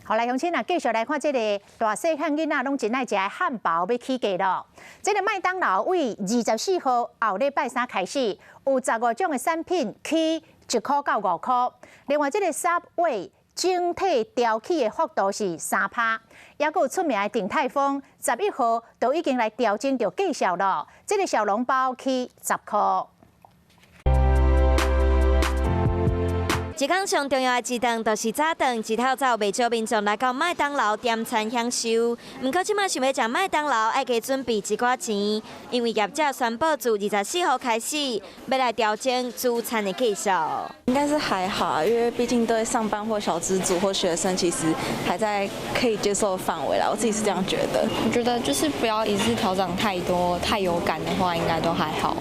好來，鄉親啊，繼續來看這个大細漢囡仔攏真愛食的漢堡欲起價囉。這个麥當勞對24號後禮拜三開始，有15種的產品起1箍到5箍。另外，這个 Subway 整體調起的幅度是3趴，抑閣有出名的鼎泰豐，11號都已經來調整著價數囉。這个小籠包起10箍。一工上重要的一頓就是早頓，一透早袂少民眾來到麥當勞點餐享受。毋過這馬想欲食麥當勞，愛加準備一寡錢，因為業者宣布自24號開始，欲來調整主餐的價數。應該是還好，因為畢竟對上班或小資族或學生，其實還在可以接受的範圍啦。我自己是這樣覺得。我覺得就是不要一次調漲太多，太有感的話，應該都還好。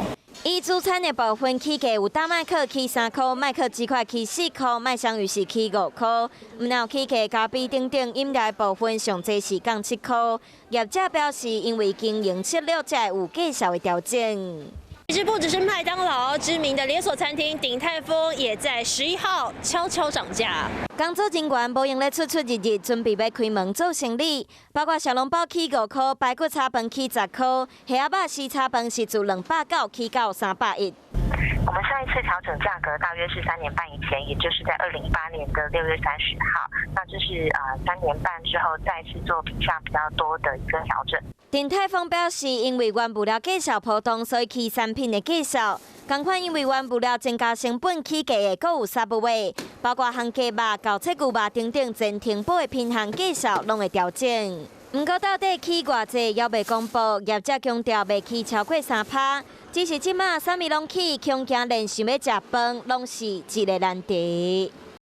以主餐的部分起價有大麥克起3箍，麥克雞塊起4箍，麥香魚是起5箍。毋但有起價，咖啡等等飲料的部分上濟是降7箍。業者表示，因為經營策略才會有價數的調整。其實不只是麥當勞，知名的連鎖餐廳鼎泰豐也在11號悄悄漲價。工作人員無閒咧出出入入，準備欲開門做生理。包括小籠包起5箍，排骨炒飯起10箍，蝦仔肉絲炒飯是自290起到310。我們上一次調整價格大約是3年半以前，也就是在2018年的6月30號。那這是3年半之後再次做品項比較多的一個調整。鼎泰豐表示，因為原物料價數波動，所以起產品的價數。仝款因為原物料增加成本起價的，閣有 Subway，包括番茄肉、厚切牛肉等等前停補的品項價數攏會調整。毋過到底起偌濟，猶未公布。業者強調袂起超過3趴，只是這馬啥物攏起，恐驚連想欲食飯攏是一个難題。